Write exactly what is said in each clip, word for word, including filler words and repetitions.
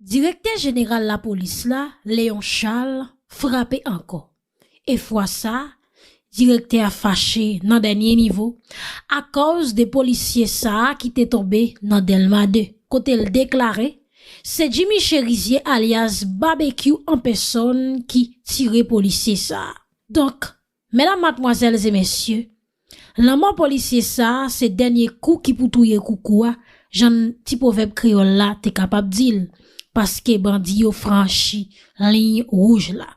Direktè jeneral lapolis la, Léon Charles, frape ankò. E fwa sa a, direktè a fache nan dènye nivo akòz de polisye sa a ki te tonbe nan Dèlma de, kote l deklare se Jimmy Chérizier alyas Babekyou an pèsòn ki tire polisye sa a. Donk, medam, madmwazèl e mesye, lanmò polisye sa a se dènye kou ki pou touye koukou a, jan ti pwovèb kreyòl la te kapab di l, paske bandi yo franchi liy wouj la.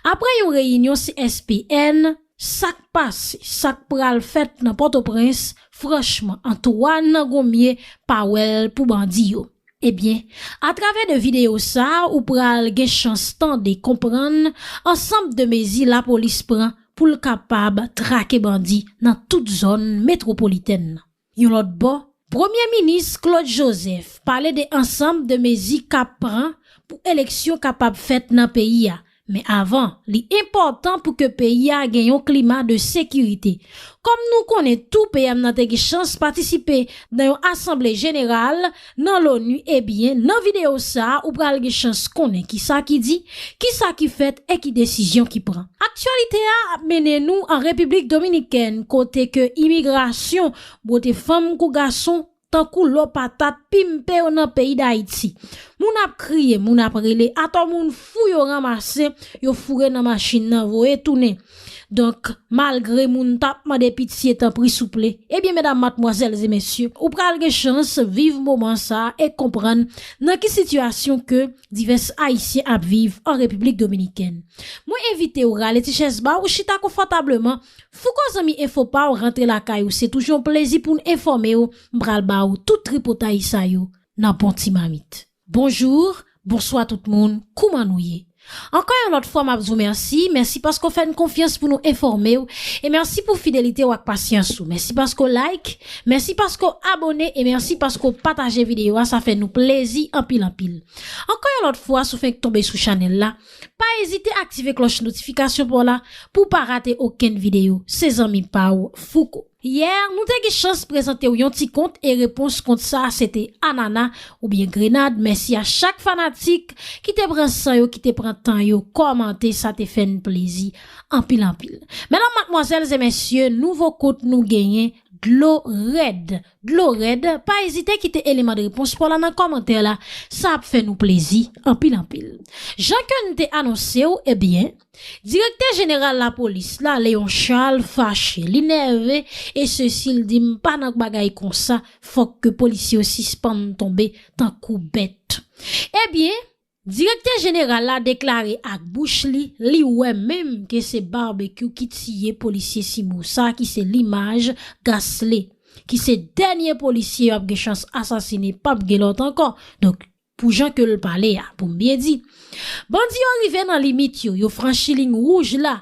Apre yon reyinyon C S P N, sa k pase, sa k pral fèt nan Pòtoprens, franchman, Antoine Gonmier pa wè l pou bandi yo. Ebyen, atravè de videyo sa a, ou pral gen chans tande, konprann ansanm de mezi lapolis pran pou l kapab trake bandi nan tout zòn metwopolitèn nan. Yon lòt bò, Premye Minis Claude Joseph pale de ansanm de mezi k ap pran pou eleksyon kapab fèt nan peyi a. Men avan, li enpòtan pou ke peyi a gen yon klima de sekirite. Kòm nou konnen tou, P M nan te gen chans patisipe nan yon asanble jeneral nan l'ONU, ebyen, nan videyo sa a, ou pral gen chans konnen kisa ki di, kisa ki fèt e ki desizyon ki pran. Aktyalite a ap mennen nou an Repiblik Dominikèn, kote ke imigrasyon bwote fanm kou gason tankou lo patat pimpe yo nan peyi Dayiti. Moun ap kriye, moun ap rele, atò moun fou yo ranmase, yo foure nan machin nan, voye tounen. Donk, malgre moun t ap mande pitye, tanpri, souple, ebyen, medam, madmwazèl e mesye, ou pral gen chans viv moman sa a e konprann nan ki sitiyasyon ke divès Ayisyen ap viv an Repiblik Dominikèn. Mwen envite w rale ti chèz ba w, chita konfòtableman. Fouko zanmi enfo pa w rantre lakay ou, se toujou yon plezi pou n enfòme w. M pral ba w tout tripotay sa yo nan bon ti mamit. Bonjou, bonswa tout moun, kouman nou ye? Ankò yon lòt fwa, m ap di w mèsi. Mèsi paske w fè n konfyans pou nou enfòme w. E mèsi pou fidelite w ak pasyans ou. Mèsi paske w like. Mèsi paske w abòne. E mèsi paske w pataje videyo a. Sa fè nou plezi anpil, anpil. Ankò yon lòt fwa, si w fenk tonbe sou chanèl la, pa ezite aktive klòch notifikasyon pa w la pou w pa rate okenn videyo. Se zanmi pa w, Fouko. Yè, nou te gen chans prezante w yon ti kont e repons kont sa a se te anana oubyen grenad. Mèsi a chak fanatik ki te pran san yo, ki te pran tan yo, kòmante, sa te fè n plezi anpil, anpil. Medam, madmwazèl e mesye, nouvo kont nou genyen, Dlo Rèd. Dlo Rèd, pa ezite kite eleman de repons pa w la nan kòmantè la, sa ap fè nou plezi anpil, anpil. Jan ke n te anonse w, ebyen, Direktè jeneral lapolis la, Léon Charles, fache, li nève, e sesi l di, "M pa nan bagay konsa, fòk ke polisye yo sispann tonbe tankou bèt." Ebyen, direktè jeneral la deklare ak bouch li, li wè menm ke se Babekyou ki tiye polisye Simo sa, ki se limaj Gasley, ki se dènye polisye yo ap gen chans asasine, p ap gen lòt ankò. Donk, pou jan ke l pale a, pou m byen di. Bandi yo rive nan limit yo, yo franchi liy wouj la.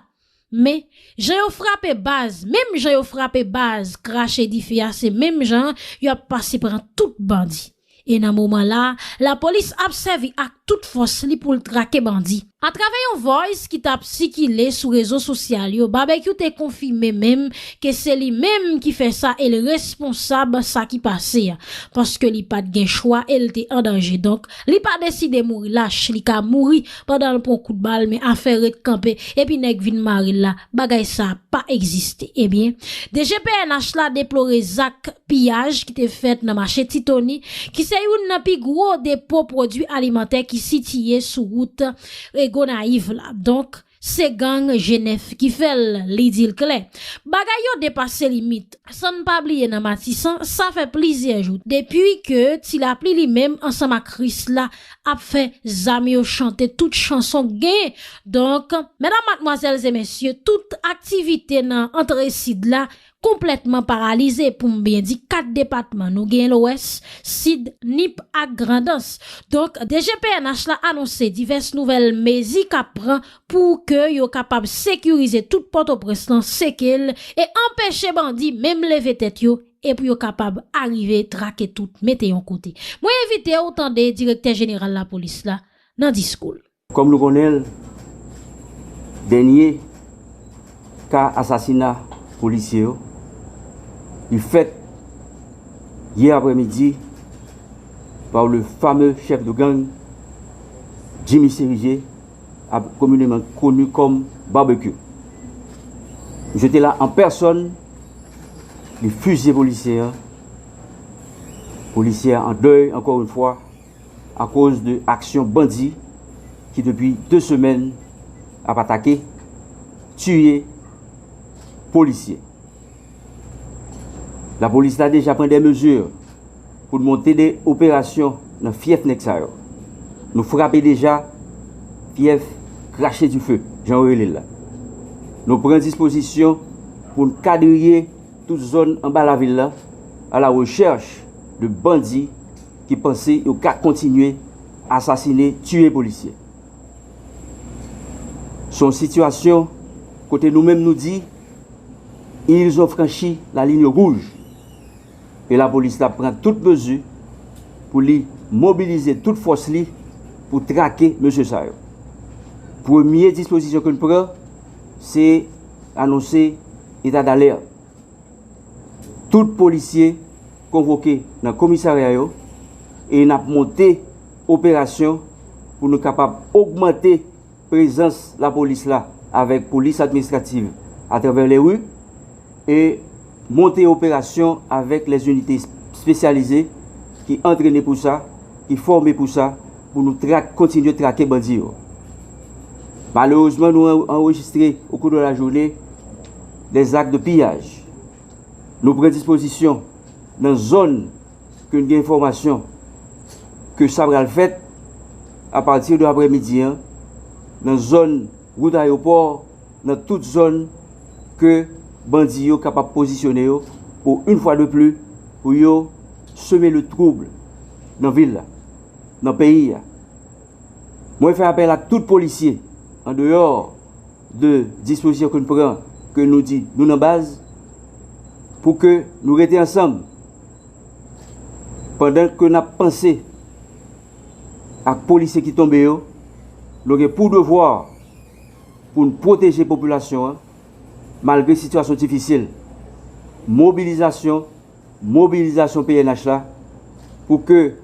Men, jan yo frape baz, menm jan yo frape baz, krache dife a, se menm jan yo ap pase pran tout bandi. E nan moman la, lapolis ap sèvi ak tout fòs li pou l trake bandi. Atravè yon voice ki t ap sikile sou rezo sosyal yo, Babekyou te konfime menm ke se li menm ki fè sa e l responsab sa ki pase a, paske li pa t gen chwa e l te an danje. Donk, li pa deside mouri lach, li ka mouri pandan l pran kout bal, men afè ret kanpe, epi nèg vin mare l la, bagay sa pa egziste. Ebyen, D G P N H la deplore zak piyaj ki te fèt nan mache Ti Tony, ki se youn nan pi gwo depo pwodui alimantè ki sitiye sou wout, e, Gonayiv la. Donk, se gang G nèf ki fè l, li di l klè. Bagay yo depase limit. San n pa bliye nan Matisan, sa fè plizyè jou depi ke Ti Lapli li menm ansanm ak Krisla ap fè zam yo chante tout chanson k genyen. Donk, medam, madmwazèl e mesye, tout aktivite nan antre sid la konplètman paralize, pou m byen di, kat depatman. Nou gen Lwès, Sid, Nip ak Grandans. Donk, D G P N H la anonse divès nouvèl mezi k ap pran pou ke yo kapab sekirize tout Pòtoprens lan, seke l e anpeche bandi menm leve tèt yo e pou yo kapab arive trake tout, mete yon kote. Mwen envite w tande direktè jeneral lapolis la nan diskou l. Kòm nou konnen l, dènye ka asasina polisye yo, li fèt yè aprèmidi pa le fameux chef de gang Jimmy Serizier, communément connu comme Barbecue. Misye te la an pèsòn, li fizye polisye a. Polisye a an dèy, ankò yon fwa, akoz de aksyon bandi ki depi de semèn ap atake, tiye polisye. Lapolis la deja pran de mezi pou n monte de operasyon nan fyèf nèg sa yo. Nou frape deja fyèf Krache Dife, jan yo rele l la. Nou pran dispozisyon pou n kadriye tout zòn anba lavil la, à la recherche de bandi ki panse yo ka kontinye asasine, tiye polisye. Se yon sitiyasyon kote nou menm nou di, ils ont franchi la ligne rouge. E lapolis la pran tout mezi pou li mobilize tout fòs li pou trake mesye sa yo. Premye dispozisyon ke n pran, se anonse eta dalèt. Tout polisye konvoke nan komisarya yo e n ap monte operasyon pou nou kapab ogmante prezans lapolis la avèk polis administrativ atravè lè ri e monte operasyon avèk lèzinite espesyalize ki antrene pou sa, ki fòme pou sa, pou nou trak, kontinye trake bandi yo. Malerezman, nou an- anrejistre au cours de la journée des actes de pillage. Nou pran dispozisyon nan zòn ke n gen enfòmasyon ke sa pral fèt apati de aprèmidi an, nan zòn wout ayewopò, nan tout zòn ke bandi yo kapab pozisyone yo pou une fois de plus pou yo seme le trouble nan vil la, nan peyi a. Mwen fè apèl ak tout polisye, an deyò de dispozisyon ke n pran, ke nou di nou nan baz, pou ke nou rete ansanm pandan ke n ap panse ak polisye ki tonbe yo. Nou gen pou devwa pou n pwoteje popilasyon an malgre sitiyasyon difisil. Mobilizasyon, mobilizasyon P N H la pou ke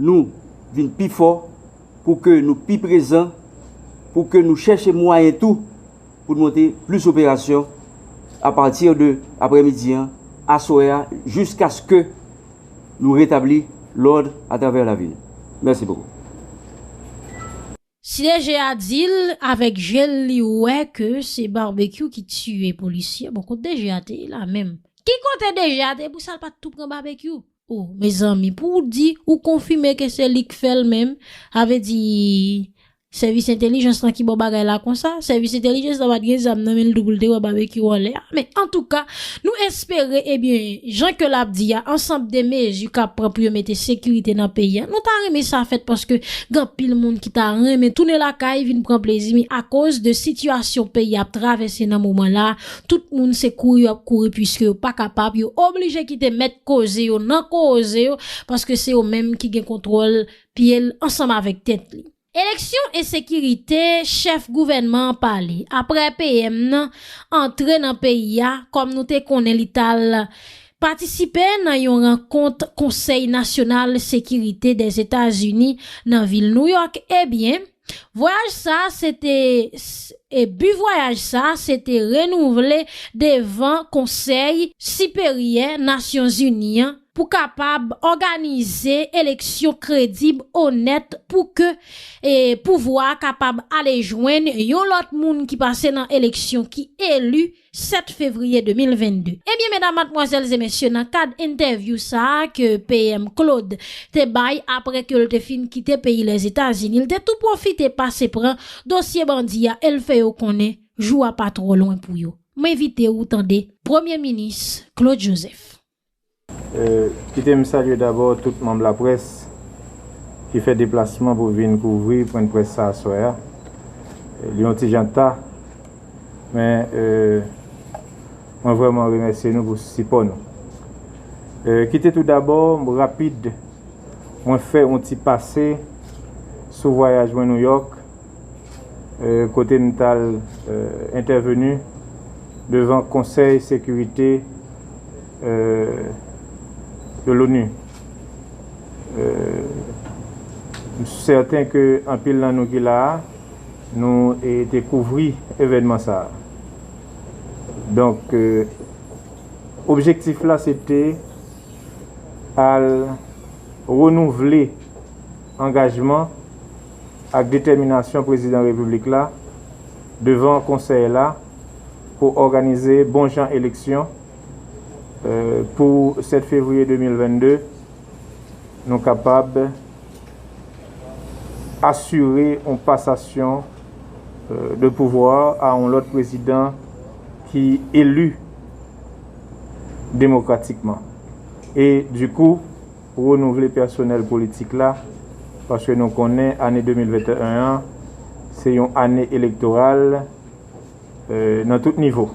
nou vin pi fò, pou ke nou pi prezan, pou ke nou chèche mwayen tou pou n monte plis operasyon apati de aprèmidi an, aswè a, jiskaske nou retabli lòd atravè lavil. Mèsi bokou. Si D G a di l avèk je l li wè ke se Barbecue ki tiye polisye, bon kot D G a te ye la menm? Ki kote D G a te ye pou sa l pa t tou pran Barbecue? O mezanmi, pou w di ou konfime ke se li k fè l menm, sa vle di sèvis entèlijans lan ki ba w bagay la konsa? Sèvis entèlijans lan pa t gen zam nan men l tou pou l te wè Barbecue anlè a. Men antouka, nou espere, ebyen, jan ke l ap di a, ansanm de mezi k ap pran pou yo mete sekirite nan peyi a. Nou ta renmen sa fèt paske gen anpil moun ki ta renmen tounen lakay vin pran plezi, men akoz de sitiyasyon peyi a ap travèse nan moman la, tout moun se kouri yo ap kouri piske yo pa kapab, yo oblije kite mèt koze yo nan koze yo, paske se yo menm ki gen kontwòl pye l ansanm avèk tèt li. Eleksyon e sekirite, chèf gouvènman an pale. Apre PM nan antre nan peyi a, kòm nou te konnen li t al patisipe nan yon rankont Konsèy Nasyonal Sekirite Dèzetazini nan vil Nouyòk, ebyen, vwayaj sa a se te, e bi vwayaj sa a se te renouvle devan Konsèy Siperyè Nasyonzini an pou kapab òganize eleksyon kredib, onèt, pou ke e pouvwa a kapab ale jwenn yon lòt moun ki pase nan eleksyon ki eli sèt fevriye de mil vennde. Ebyen, medam, madmwazèl e mesye, nan kad entèvyou sa a ke PM Claude te bay apre ke l te fin kite peyi Lèzetazini, l te tou pwofite pase pran dosye bandi a e l fè yo konnen jou a pa twò lwen pou yo. M envite w tande Premye Minis Claude Joseph. Kite m salye dabò tout manm laprès ki fè deplasman pou vin kouvri pwennprès sa aswè a. Li yon ti jan ta, men mwen vrèman remèsye nou pou sipò nou. Kite tou dabò m rapid mwen fè yon ti pase sou vwayaj mwen Nouyòk, kote m t al entèveni devan Konsèy Sekirite de l'ONU. M sèten ke anpil nan nou ki la a, nou, e, te kouvri evènman sa a. Donk, e, objektif la, se te al renouvle angajman ak detèminasyon Prezidan Repiblik la devan Konsèy la pou òganize bon jan eleksyon, e, pou sèt fevriye de mil vennde, nou kapab asire yon pasasyon, e, de pouvwa a yon lòt prezidan ki eli demokratikman. E, dikou, renouvle pèsonèl politik la, paske nou konnen ane de mil venteyen an, se yon ane elektoral, e, nan tout nivo.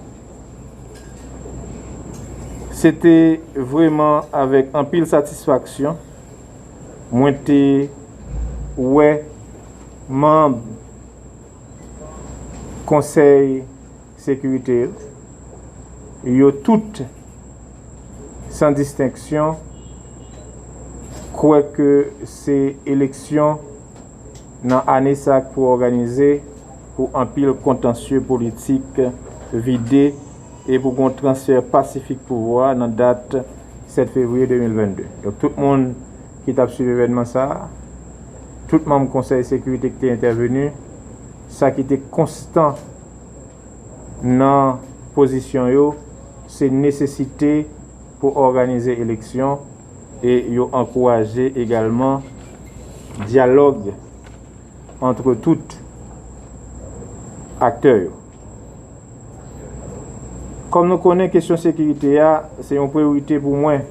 Se te vrèman avèk anpil satisfaksyon mwen te wè manm Konsèy Sekirite yo, yo tout, san distenksyon, kwè ke se eleksyon nan ane sa a k pou òganize pou anpil kontansye politik vide e pou gen yon transfè pasifik pouvwa nan dat sèt fevriye de mil vennde. Donk, tout moun ki t ap swiv evènman sa a, tout manm Konsèy Sekirite ki te entèveni, sa ki te konstan nan pozisyon yo, se nesesite pou òganize eleksyon e yo ankouraje egalman dyalòg ant tout aktè yo. Kòm nou konnen, kesyon sekirite a se yon priyorite pou mwen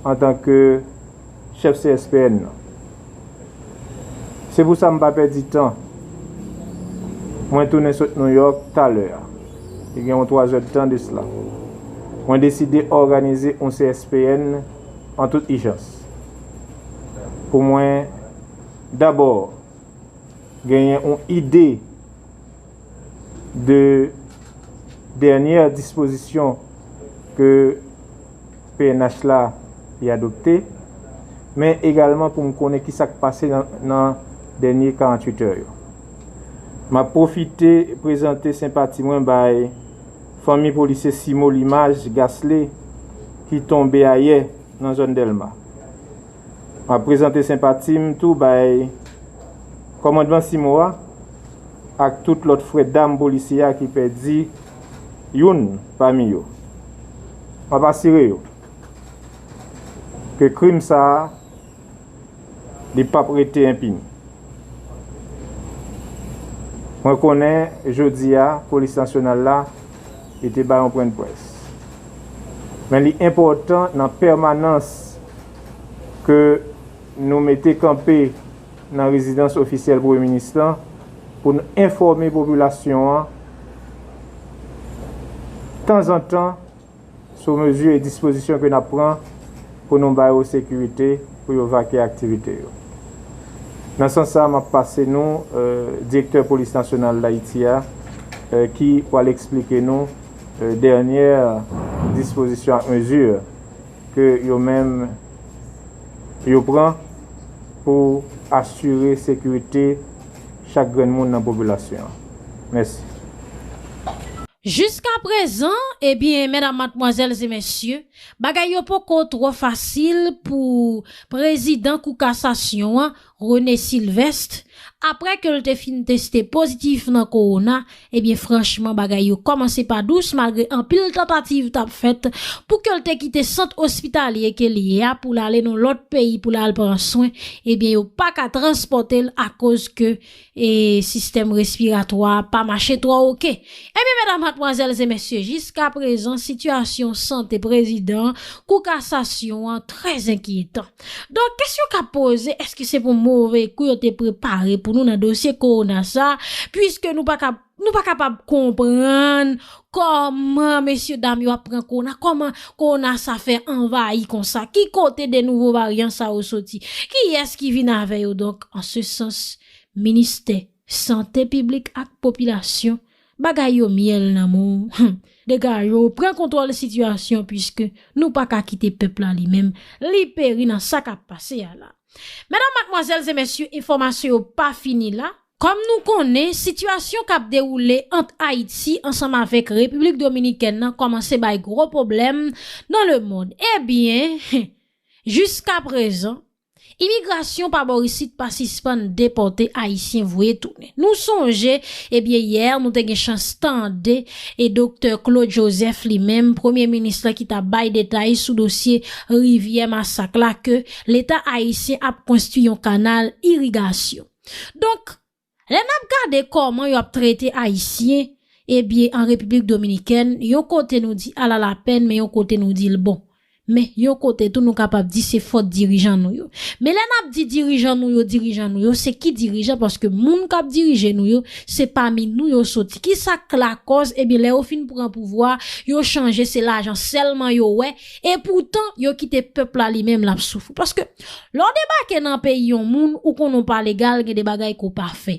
antanke chèf C S P N nan. Se pou sa m pa pèdi tan. Mwen tounen sot Nouyòk talè a. Li gen yon twa zè tan de sila. Mwen deside òganize yon C S P N an tout ijans. Pou mwen, dabò, genyen yon ide de dènyè dispozisyon ke P N H la li adopte, men egalman pou m konnen ki sa k pase nan, nan dènye karanntuit è yo. M ap pwofite prezante senpati mwen bay fanmi polisye Simon Limage Gaslé ki tonbe ayè nan zòn Dèlma. M ap prezante senpati m tou bay kòmandman Simon an ak tout lòt frè dam polisye a ki pèdi youn pami yo. M ap asire yo ke krim sa a, li p ap rete enpini. Mwen konnen jodi a, Polis Nasyonal la, li te bay yon pwennprès. Men li enpòtan nan pèmanans ke nou mete kanpe nan rezidans ofisyèl Premye Minis lan pou n enfòme popilasyon an tanzantan sou mezi e dispozisyon ke n ap pran pou nou ba yo sekirite pou yo vake aktivite yo. Nan sans sa, m ap pase nou, e, direktè Polis Nasyonal Dayiti a, e, ki pral eksplike nou, e, dènyè dispozisyon ak mezi ke yo menm yo pran pou asire sekirite chak grenn moun nan popilasyon an. Mèsi. Jiskaprezan, ebyen, medam, madmwazèl e mesye, bagay yo poko twò fasil pou prezidan Kou Kasasyon an, René Sylvestre, apre ke l te fin teste pozitif nan kowona, ebyen, franchman, bagay yo kòmanse pa dous, malgre anpil tantativ t ap fèt pou ke l te kite sant ospitalye ke l ye a pou l ale nan lòt peyi pou l al pran swen, ebyen, yo pa ka transpòte l akoz ke e sistèm respiratwa a pa mache twò oke. Ebyen, medam, madmwazèl e mesye, jiskaprezan, sitiyasyon sante prezidan Kou Kasasyon an trè enkyetan. Donk, kesyon k ap poze, èske se pou move kou yo te prepare pou nou nan dosye kowona sa, piske nou pa ka, nou pa kapab konprann kòman mesye dam yo ap pran kowona, kòman kowona sa fè anvayi konsa, ki kote de nouvo varyan sa yo soti, kiyès ki vin avè yo. Donk, an se sans, ministè sante piblik ak popilasyon, bagay yo myèl nan men w. Degaje w, pran kontwòl sitiyasyon, piske nou pa ka kite pèp la li menm, li peri nan sa k ap pase a la. Medam, madmwazèl e mesye, enfòmasyon yo pa fini la. Kòm nou konnen, sitiyasyon k ap dewoule ant Ayiti ansanm avèk Repiblik Dominikèn nan kòmanse bay gwo pwoblèm nan lemonn. Ebyen, jiskaprezan, imigrasyon pa bò isit pa sispann depòte Ayisyen voye tounen. Nou sonje, ebyen, yè, nou te gen chans tande e Doktè Claude Joseph li menm, premye minis la, ki t ap bay detay sou dosye rivyè masak la, ke Leta ayisyen ap konstwi yon kanal irigasyon. Donk, lè n ap gade kòman yo ap trete Ayisyen, ebyen, an Repiblik Dominikèn, yon kote nou di ala lapèn, men yon kote nou di l bon. Men yon kote tou, nou kapab di se fòt dirijan nou yo. Men lè n ap di dirijan nou yo, dirijan nou yo, se ki dirijan? Paske moun k ap dirije nou yo, se pami nou yo soti. Kisa k lakòz? Ebyen, lè yo fin pran pouvwa, yo chanje, se lajan sèlman yo wè. Epoutan, yo kite pèp la li menm l ap soufri. Paske lè w debake nan peyi yon moun, ou konnen w pa legal, gen de bagay ke w pa fè.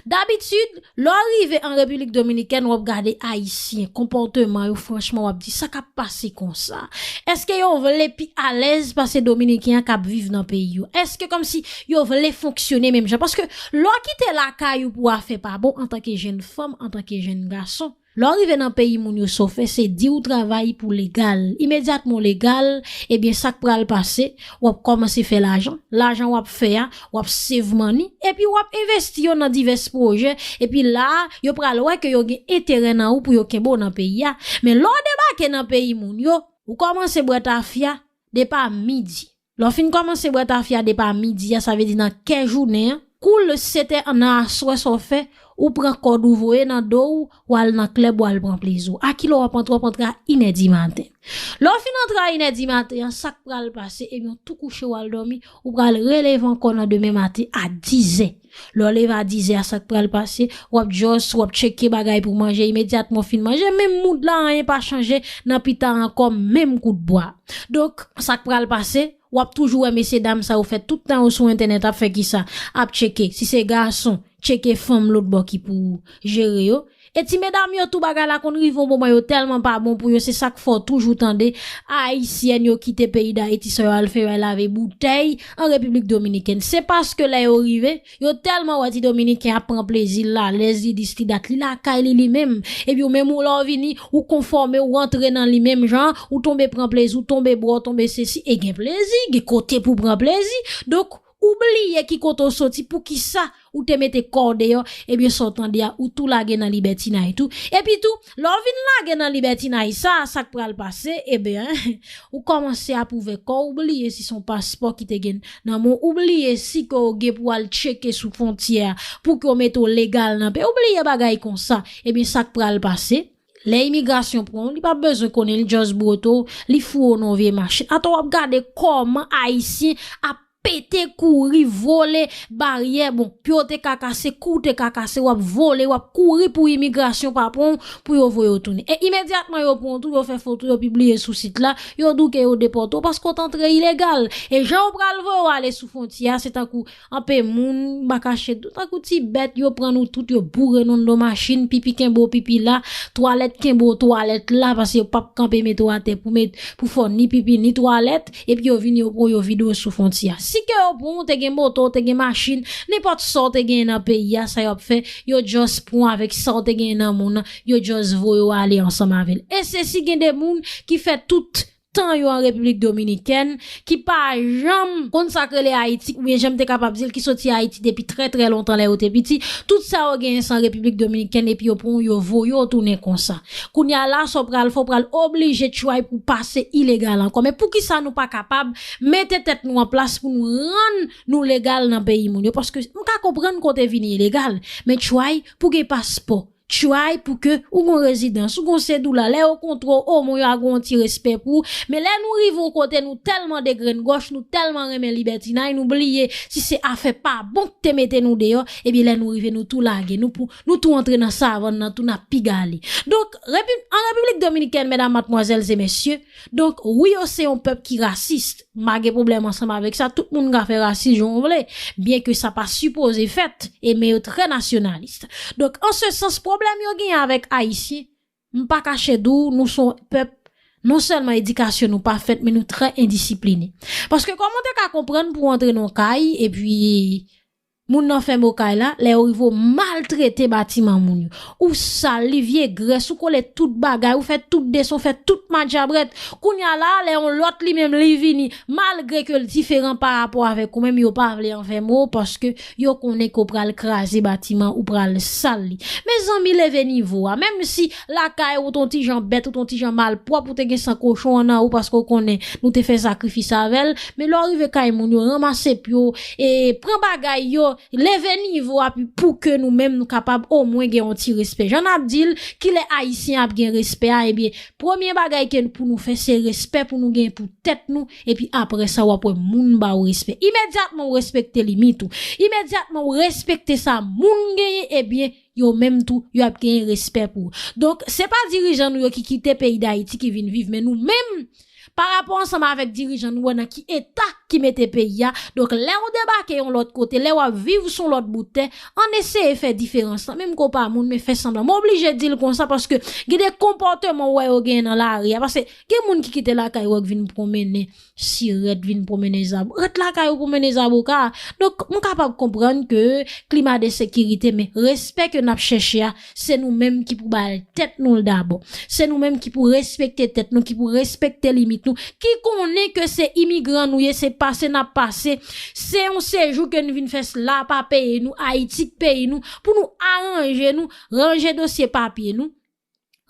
Dabitid, lè w rive an Repiblik Dominikèn, w ap gade Ayisyen, konpòteman yo, franchman, w ap di, sa k ap pase konsa? Èske yo vle pi alèz pase Dominiken an k ap viv nan peyi yo? Èske kòmsi yo vle fonksyone menm jan? Paske lè w kite lakay ou pou afè pa bon, antanke jèn fanm, antanke jèn gason, lè w rive nan peyi moun yo, sa w fè, se di w travay pou legal. Imedyatman w legal, ebyen, sa k pral pase, w ap kòmanse fè lajan. Lajan w ap fè a, w ap save money, epi w ap envesti yo nan divès pwojè. Epi la a, yo pral wè ke yo gen enterè nan ou pou yo kenbe w nan peyi a. Men lè w debake nan peyi moun yo, ou kòmanse bwè tafya depi a midi. Lè w fin kòmanse bwè tafya depi a midi a, sa vle di nan kè jounen an, koul sèt è nan aswè, sa w fè, ou pran kòd ou voye nan do w, w al nan klèb, w al pran plezi w. A kilè w ap antre? W ap antre a inè di maten. Lè w fin antre a inè di maten an, sa k pral pase? Ebyen, w tou kouche, w al dòmi, ou pral releve ankò nan demen maten a dizè. Lè w leve a dizè a, sa k pral pase? W ap just, w ap tcheke bagay pou manje, imedyatman w fin manje, menm mood la, anyen pa chanje, nan pita ankò, menm kout bwa. Donk, sa k pral pase? W ap toujou wè mesye dam sa yo fè tout tan yo sou entènèt ap fè kisa? Ap tcheke. Si se gason, tcheke fanm lòt bò ki pou jere yo. E ti medam yo tou, bagay la konn rive yon moman yo tèlman pa bon pou yo, se sa k fè w toujou tande Ayisyèn yo kite peyi Dayiti, sa yo al fè, yo al lave boutèy an Repiblik Dominikèn. Se paske lè yo rive, yo tèlman wè ti Dominiken ap pran plezi l, alèz, li dis, li dat, li lakay li, li menm. Epi ou menm ou, lè w vini, ou konfòme, ou rantre nan li menm jan, ou tonbe pran plezi, ou tonbe bwè, ou tonbe sesi, e gen plezi, gen kote pou pran plezi. Donk, ou bliye ki kote w soti, poukisa ou te mete kò w deyò, ebyen, sa w tande a, ou tou lage nan libètinay tou. Epi tou, lè w vin lage nan libètinay sa, sa k pral pase, ebyen, ou kòmanse ap ouvè kò w, ou bliye si se yon paspò ki te gen nan men w, ou bliye si ke w gen pou w al tcheke sou fwontyè a, pou ke w mete w legal nan peyi, ou bliye bagay konsa. Ebyen, sa k pral pase? Lè imigrasyon pran w, li p ap bezwen konnen, li just bwote w, li foure w nan yon vye machin. Atò w ap gade kòman Ayisyen ap pete, kouri, vole baryè. Bon, pye w te ka kase, kou w te ka kase, w ap vole, w ap kouri pou imigrasyon pa pran w, pou yo voye w tounen. E imedyatman yo pran w tou, yo fè foto, yo pibliye sou sit la, yo di w ke yo depòte w paske w t antre ilegal. E jan yo pral voye w ale sou fwontyè a, se tankou anpe moun, m pa kache di w, tankou ti bèt, yo pran nou tout, yo boure nou anndan machin, pipi kenbe w pipi la, twalèt kenbe w twalèt la, paske yo p ap kanpe mete w atè pou met, pou fè w ni pipi, ni twalèt, epi yo vini, yo pran w, yo vide w sou fwontyè a. Si ke yo pran w, te gen moto, te gen machin, nenpòt sa w te genyen nan peyi a, sa y ap fè, yo just pran w avèk sa w te genyen nan men w nan, yo just voye w ale ansanm avè l. E se si gen de moun ki fè tout tan yo an Repiblik Dominikèn, ki pa janm konn sa k rele Ayiti, oubyen jan m te kapab di l, ki soti Ayiti depi trè, trè lontan lè yo te piti. Tout sa yo genyen se an Repiblik Dominikèn, epi yo pran w, yo voye w tounen konsa. Kounye a la, sa w pral fè, w pral oblije try pou pase ilegal ankò. Men poukisa nou pa kapab mete tèt nou an plas pou nou rann nou legal nan peyi moun yo? Paske m ka konprann ke w te vini ilegal, men try pou gen paspò. Try pou ke ou gon rezidans, ou gon sedoula. Lè yo kontre w, omwen yo a gon ti respè pou ou. Men lè nou rive yon kote, nou tèlman degrengòch, nou tèlman renmen libètinay, nou bliye si se afè pa bon k te mete nou deyò, ebyen lè nou rive, nou tou lage, nou pou, nou tou antre nan savann nan, tou n ap piga ale. Donk, Repi-, an Repiblik Dominikèn, medam, madmwazèl e mesye, donk, wi, yo se yon pèp ki rasis. M pa gen pwoblèm ansanm avèk sa. Tout moun ka fè rasis jan w vle, byen ke sa pa sipoze fèt, e men yo trè nasyonalis. Donk, an se sans, pwoblèm yo genyen avèk Ayisyen, m pa kache di w, nou se yon pèp Non sèlman edikasyon nou pa fèt, men nou trè endisipline. Paske kòman w te ka konprann pou w antre nan yon kay, epi moun nan fèmen w kay la, lè yo rive w maltrete batiman moun yo. Ou sal li, vye grès, ou kole tout bagay, ou fè tout desen, ou fè tout madjabrèt. Kounye a la, lè yon lòt li menm li vini, malgre ke l diferan pa rapò avèk ou menm, yo pa vle anfèmen w, paske yo konnen ke w pral kraze batiman, ou pral sal li. Mezanmi, leve nivo a. Menm si lakay ou t on ti jan bèt, ou t on ti jan malpwòp, ou te gen san kochon anndan ou paske w konnen nou te fè sakrifis avè l, men lè w rive kay moun yo, ranmase pye w, e pran bagay yo, leve nivo a pi-, pou ke nou menm nou kapab omwen gen yon ti respè. Jan n ap di l, kilè Ayisyen ap gen respè a, ebyen, premye bagay ke pou nou fè, se respè pou nou gen pou tèt nou, epi apre sa, w ap wè moun ba w respè. Imedyatman, w respekte limit ou. Imedyatman, w respekte sa moun genyen, ebyen, yo menm tou, yo ap genyen respè pou ou. Donk, se pa dirijan nou yo ki kite peyi Dayiti ki vin viv, men nou menm, pa rapò ansanm avèk dirijan nou, wè nan ki eta ki mete peyi a. Donk, lè w debake yon lòt kote, lè w ap viv sou lòt bout tè, ann eseye fè diferans lan. Menm ke w pa moun, men fè sanblan. Mwen oblije di l konsa paske gen de konpòteman w wè yo genyen nan lari a. Paske gen moun ki kite lakay yo k vin pwonmennen sirèt, vin pwonmennen zab. Ret lakay ou pwonmennen zaboka. Donk, m kapab konprann ke klima de sekirite, men respè ke n ap chèche a, se nou menm ki pou bay tèt nou l dabò. Se nou menm ki pou respekte tèt nou, ki pou respekte limit nou, ki konnen ke se imigran nou ye, se pase n ap pase, se yon sejou ke n vin fè la pa peyi nou, Ayiti k peyi nou, pou nou aranje nou, ranje dosye papye nou,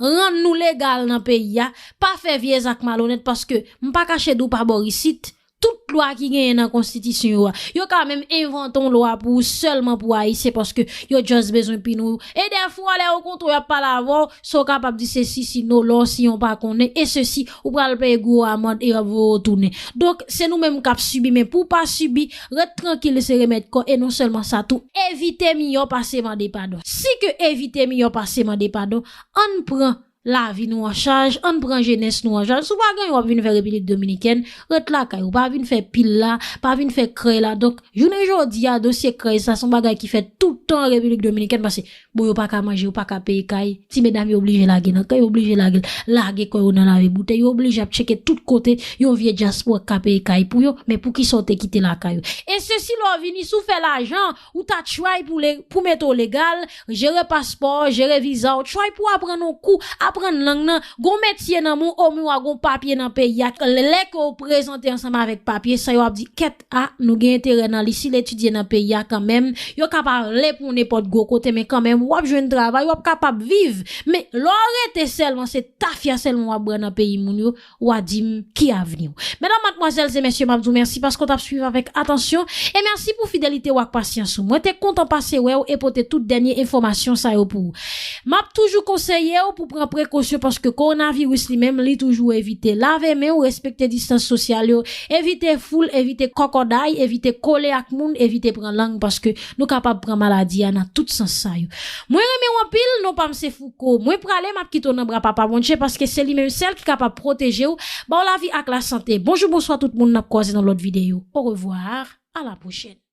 rann nou legal nan peyi a, pa fè vye zak malonèt, paske m pa kache di w pa bò isit, tout lwa ki genyen nan konstitisyon yo a, yo ka menm envante yon lwa pou ou sèlman pou Ayisyen, paske yo just bezwen pini w. E dèfwa, lè yo kontre w, y ap pale avè w, sa w kapab di se si, si, no, lò, si yon pa konnen, e sesi, ou pral peye gwo amand e y ap voye w tounen. Donk, se nou menm k ap sibi, men pou w pa sibi, ret trankil, se remèd kò, e non sèlman sa tou, evite miyò pase mande padon. Si ke evite miyò pase mande padon, ann pran lavi nou an chaj, ann pran jenès nou an chaj. Si w pa gen anyen w ap vin fè Repiblik Dominikèn, ret lakay ou. Pa vin fè pil la, pa vin fè krèy la. Donk, jounen jodi a, dosye krèy sa, se yon bagay ki fèt tout tan an Repiblik Dominikèn, paske, bon, yo pa ka manje, yo pa ka peye kay. Ti medam yo oblije lage nan kay, yo oblije lage, lage kò yo nan lave boutèy, yo oblije ap tcheke tout kote, yon vye dyaspora k ka peye kay pou yo, men poukisa w te kite lakay ou? E sesi lè w vini, si w fè lajan, ou ta try pou le-, pou mete w legal, jere paspò, jere viza w, try pou aprann yon kou, aprann lang nan, gon metye nan men w, omwen w a gon papye nan peyi a. Lè ke w prezante ansanm avèk papye, sa yo ap di, kèt a, nou gen enterè nan li, si l etidye nan peyi a kanmenm, yo ka pa vle pou nenpòt gwo kote, men kanmenm, w ap jwenn travay, w ap kapab viv. Men, lè w rete sèlman, se tafya sèlman w ap bwè nan peyi moun yo, w a di m ki avni w. Medam, madmwazèl e mesye, m ap di w mèsi paske w t ap swiv avèk atansyon e mèsi pou fidelite w ak pasyans ou. Mwen te kontan pase wè w e pote tout dènye enfòmasyon sa yo pou ou. M ap toujou konseye w pou pran prekosyon paske kowonaviris li menm, li toujou evite lave men w, respekte distans sosyal yo, evite foul, evite kòkòday, evite kole ak moun, evite pran lang paske nou kapab pran maladi a nan tout sans sa yo. Mwen renmen w anpil, non pa m se Fouco. Mwen prale, m ap kite w nan bra Papa Bondye, paske se li menm sèl ki kapab pwoteje w, ba w lavi ak lasante. Bonjou, bonswa tout moun, n ap kwaze nan lòt videyo. Orevwa, a la pwochèn.